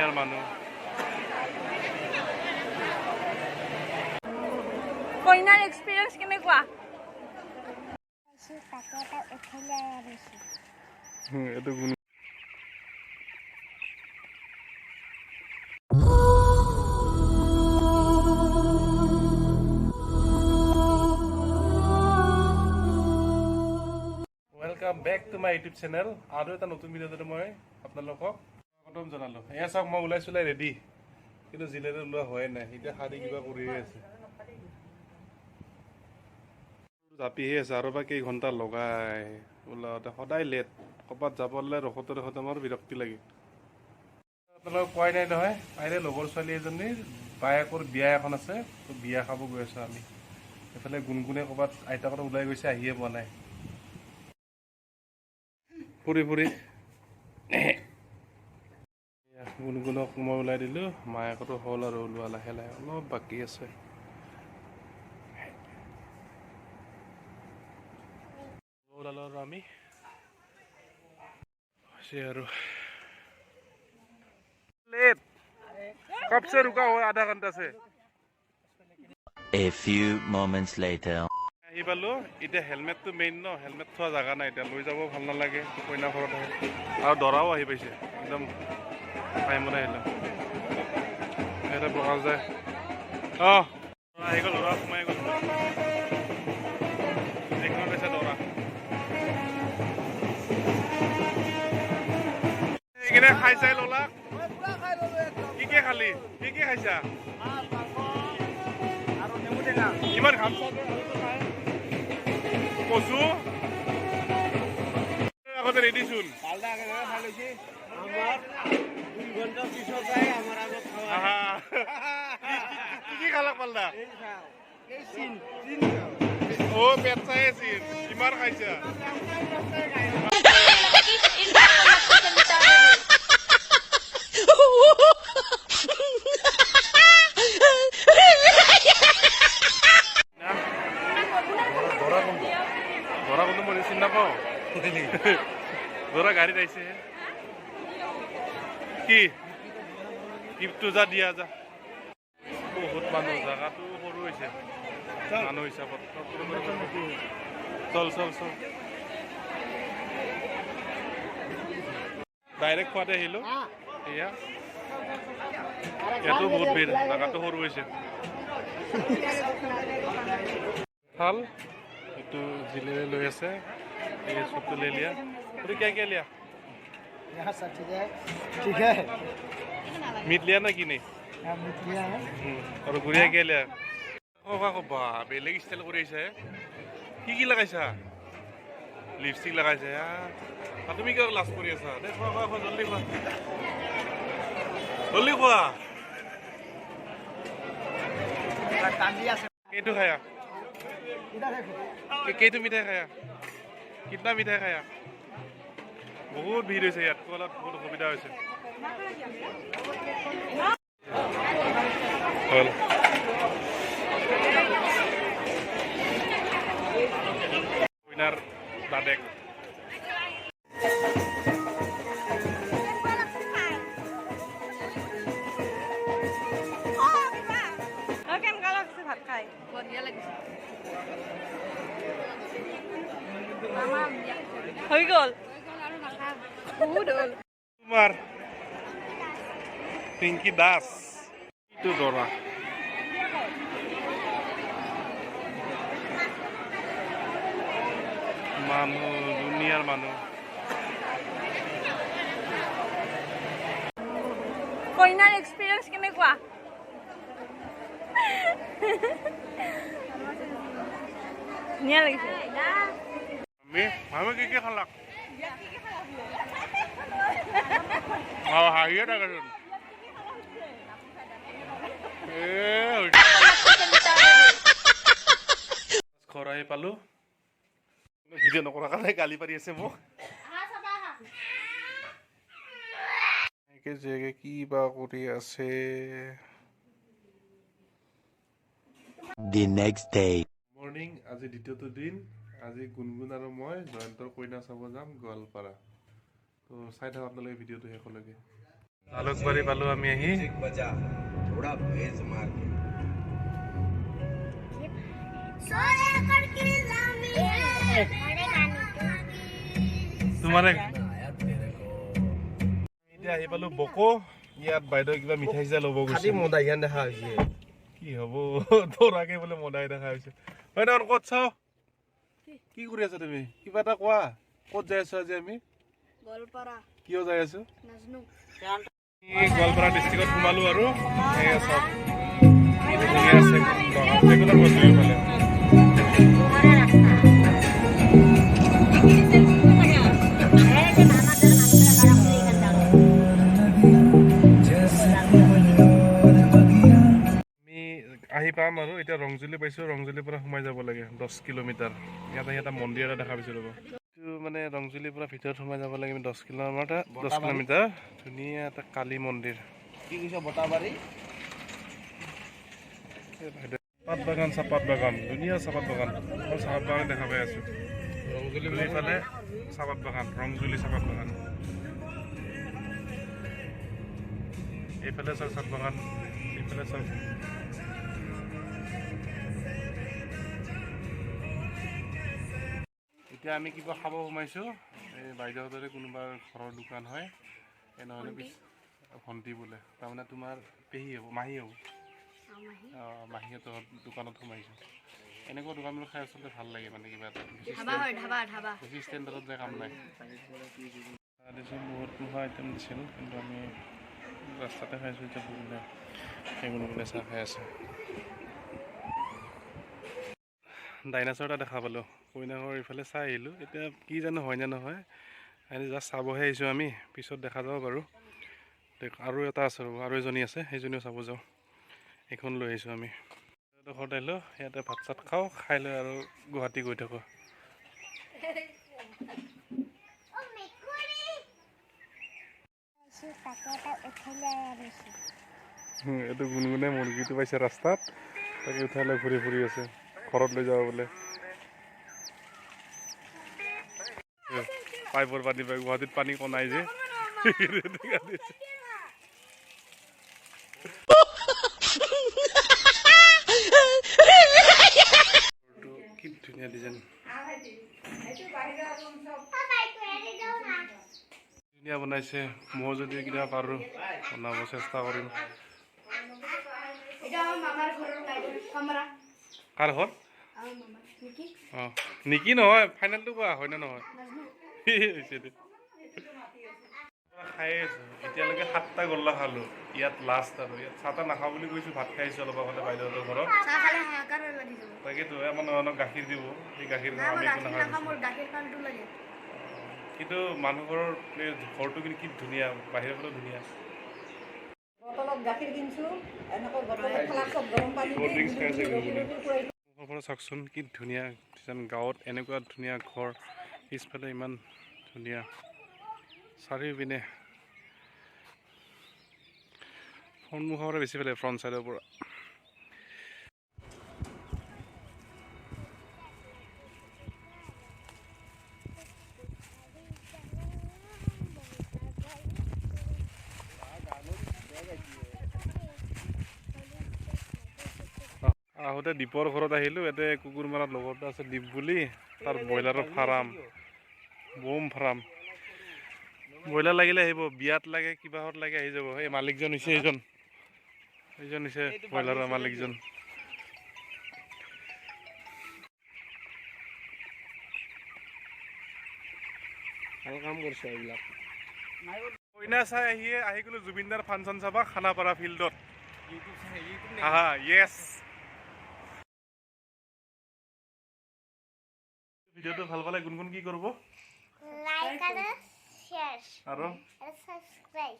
দুনিয়াৰ মানুহ। কইনাৰ এক্সপিৰিয়েঞ্চ কেনেকুৱা? তাতে এটা উঠাই লৈ আনিছোঁ। এইটো গুণ। Welcome back to my YouTube channel. আৰু এটা নতুন ভিডিঅ'তে মই আপোনালোকক স্বাগতম জনালোঁ। এয়া চাওক, মই ওলাই চোলাই ৰেডি, কিন্তু জিলেৰে ওলোৱা হোৱাই নাই। এতিয়া শাৰী কিবা কৰিয়ে আছে, জাপিহে আছে আৰু বা কেইঘণ্টা লগাই ওলাওঁতে। সদায় লেট। ক'ৰবাত যাবলৈ ৰখোতে ৰখোতে মোৰ বিৰক্তি লাগে। আপোনালোকক কোৱাই নাই নহয়, তাইৰে লগৰ ছোৱালী এজনীৰ বায়েকৰ বিয়া এখন আছে, তো বিয়া খাব গৈ আছোঁ আমি। এইফালে গুণগুণে ক'ৰবাত আইতাকৰ ওলাই গৈছে, আহিয়ে পোৱা নাই। ফুৰি ফুৰি এয়া গুণগুণক মই ওলাই দিলোঁ। মায়েকতো হ'ল আৰু ওলোৱা, লাহে লাহে অলপ বাকী আছে। ওলালোঁ আৰু আমি হৈছে আৰু লেট। कब से रुका हुआ है, आधा घंटा से। A few moments later. আহি পালোঁ। এতিয়া হেলমেটটো মেইন ন, হেলমেট থোৱা জেগা নাই। এতিয়া লৈ যাব ভাল নালাগে, কইনা ঘৰত আহে। আৰু দৰাও আহি পাইছে, একদম টাইমত আহিলে। এটা প্ৰকাশ যায়। অঁ, আহি গ'ল, দৰা সোমাই গ'ল। এইখনত আছে দৰা। এইকেইটা খাই চাই ল'লা? কি কি খালি? কি কি খাইছা? ইমান ঘাম। কচু আগতে ৰেডি চোন। 2 ঘণ্টাৰ পিছত যায় আমাৰ আগত খাৱা। আহা। কি কি খালা পাল্লা? এই চিন চিন। অ' পেট চাই আছিল, কিমান খাইছা? দৰা কোনটো? দৰা কোনটো মই চিনি নাপাওঁ। দৰা গাড়ীত আহিছে। কি গিফ্টটো যা দিয়া যা। বহুত মানুহ, জাগাটো সৰু হৈছে মানুহ হিচাপত। চল চল চল, ডাইৰেক্ট খোৱাতে আহিলোঁ। এয়া ইয়াতো বহুত ভিৰ, জাগাটো সৰু হৈছে। থাল এইটো জিলেৰে লৈ আছে। এই চবটো ले लिया। और क्या क्या लिया? यहाँ सब चीजें है, ठीक है। मीट लिया ना कि नहीं? यहाँ मीट लिया है। আৰু গুড়িয়া কি লিয়া? ক'বা ক'বা, বেলেগ ষ্টাইল কৰি আহিছা হে। কি কি লগাইছা? লিপষ্টিক লগাইছা। আৰু তুমি কিয় লাজ কৰি আছা? দে, খোৱা খোৱা খোৱা, জল্দি খোৱা, জল্দি খোৱা। कांदी আছে। কেইটো খায়া? इधर देखो। কেইটো মিঠাই খায়া? कितना মিঠাই খায়া? বহুত ভিৰ হৈছে ইয়াত, অলপ বহুত অসুবিধা হৈছে। হ'ল। কইনাৰ দাদেক। কেনেকুৱা লাগছে খাই? অ, কেনেকুৱা লাগছে ভাত খাই? বঢ়িয়া লাগিছে। হৈ গ'ল। আৰু নাখাওঁ, বহুত হ'ল। তোমাৰ পিংকি দাস, এইটো দৰা। মানুহ, দুনিয়াৰ মানুহ। কইনাৰ এক্সপিৰিয়েঞ্চ কেনেকুৱা? ধুনীয়া লাগিছে। আমি কি কি খালাক? অ, হাঁহিয়ে থাকেচোন। এ ঘৰ আহি পালো। ভিডিঅ' নকৰাৰ কাৰণে গালি পাৰি আছে মোক। জীয়েকে কি বা কৰি আছে। The next day. Morning. আজি দ্বিতীয়টো দিন। আজি গুণগুণ আৰু মই জয়ন্তৰ কইনা চাব যাম গোৱালপাৰা। তো চাই থাকক আপোনালোকে ভিডিঅ'টো শেষলৈকে। জালুকবাৰী পালো আমি আহি। তোমাৰে এতিয়া আহি পালো বকো। ইয়াত বাইদেউ কিবা মিঠাই চিঠাই ল'ব গৈছে। দেখা হৈছে কি হ'ব, তোৰাকে বোলে মদাই দেখা হৈছে। বাইদেউ ক'ত চাওঁ, কি কৰি আছা তুমি? কিবা এটা কোৱা, ক'ত যাই আছো আজি আমি? গোৱালপাৰা। কিয় যাই আছো? নাজানো। গোৱালপাৰা ডিষ্ট্ৰিক্টত সোমালো আৰু এয়া চাওক কি ধুনীয়া আছে চেগুনৰ গছ দুয়োফালে। আমি আহি পাম আৰু এতিয়া ৰংজুলি পাইছোঁ। ৰংজুলিৰ পৰা সোমাই যাব লাগে 10 কিলোমিটাৰ। ইয়াত আহি এটা মন্দিৰ এটা দেখা পাইছোঁ ৰ'ব। এইটো মানে ৰংজুলিৰ পৰা ভিতৰত সোমাই যাব লাগে 10 কিলোমিটাৰ, 10 কিলোমিটাৰ। ধুনীয়া এটা কালী মন্দিৰ। কি কৈছ, বটাবাৰী? পাত বাগান, চাহপাত বাগান, ধুনীয়া চাহপাত বাগান। অকল চাহপাত বাগান দেখা পাই আছোঁ। দুইফালে চাহপাত বাগান, ৰংজুলি চাহপাত বাগান। এইফালে চাওক চাহপাত বাগান, এইফালে চাওক। এতিয়া আমি কিবা খাব সোমাইছোঁ। এই বাইদেউহঁতৰে কোনোবা ঘৰৰ দোকান হয়, এই নহ'লে ভণ্টি বোলে, তাৰমানে তোমাৰ পেহী হ'ব, মাহী হ'ব। অঁ, মাহীহঁতৰ দোকানত সোমাইছোঁ। এনেকুৱা দোকানবোৰ খাই আচলতে ভাল লাগে, মানে কিবা এটা বেছি ষ্টেণ্ডাৰ্ডত যায় কাম নাই। দিছোঁ বহুত নোখোৱা আইটেম দিছিল, কিন্তু আমি ৰাস্তাতে খাইছোঁ। এতিয়া ভোক নাই, সেইবোৰ চাহ খাই আছে। ডাইনাছৰ এটা দেখা পালোঁ কইনাঘৰ ইফালে চাই আহিলোঁ। এতিয়া কি জানো হয় নে নহয়, আমি জাষ্ট চাবহে আহিছোঁ আমি, পিছত দেখা যাব বাৰু। আৰু এটা আছে ৰ'ব, আৰু এজনী আছে, সেইজনীও চাব যাওঁ। এইখন লৈ আহিছোঁ আমি। ঘৰত আহিলোঁ, ইয়াতে ভাত চাত খাওঁ, খাই লৈ আৰু গুৱাহাটী গৈ থাকোঁ। এইটো গুণগুণে মুৰ্গীটো পাইছে ৰাস্তাত, তাকে উঠাই লৈ ঘূৰি ফুৰি আছে, ঘৰত লৈ যাব বোলে। পাইপৰ পানী পাই, গুৱাহাটীত পানী কনাই যে। কি ধুনীয়া ডিজাইন, ধুনীয়া বনাইছে। মই যদি কিবা পাৰোঁ বনাব চেষ্টা কৰিম। কাৰ ঘৰ? অঁ, নিকি নহয়, ফাইনেলটো কোৱা হয় নে নহয়? খায়ে আছোঁ এতিয়ালৈকে 7টা গোল্লা খালোঁ। ইয়াত লাষ্ট আৰু ইয়াত চাহ তাহ নাখাওঁ বুলি কৈছোঁ, ভাত খাইছোঁ অলপ আগতে বাইদেউহঁতৰ ঘৰত। তাকেতো আমাৰ নহ'লে গাখীৰ দিব, সেই গাখীৰ খাওঁ আমি, একো নাখাওঁ। কিন্তু মানুহ ঘৰৰ ঘৰটো কিন্তু কি ধুনীয়া, বাহিৰৰ ফালেও ধুনীয়া। চাওকচোন কি ধুনীয়া গাঁৱত এনেকুৱা ধুনীয়া ঘৰ, পিছফালে ইমান ধুনীয়া, চাৰিওপিনে সন্মুখৰ পৰা বেছি ফালে ফ্ৰণ্ট চাইডৰ পৰা। আহোঁতে দ্বীপৰ ঘৰত আহিলোঁ। ইয়াতে কুকুৰমাৰাত লগৰ এটা আছে দ্বীপ বুলি, তাৰ ব্ৰইলাৰৰ ফাৰ্ম, বম ফাৰ্ম। ব্ৰইলাৰ লাগিলে আহিব, বিয়াত লাগে কিবাহত লাগে আহি যাব। এই মালিকজন হৈছে এইজন, এইজন হৈছে ব্ৰইলাৰৰ মালিকজন। ভাল কাম কৰিছে এইবিলাক। কইনা চাই আহিয়ে আহি গ'লো জুবিনদাৰ ফাংচন চাবা খানাপাৰা ফিল্ডত। হা, য়েছ। ভিডিঅ'টো ভাল পালে গুণগুণ কি কৰিব? লাইক আৰু শ্বেয়াৰ আৰু সাবস্ক্ৰাইব।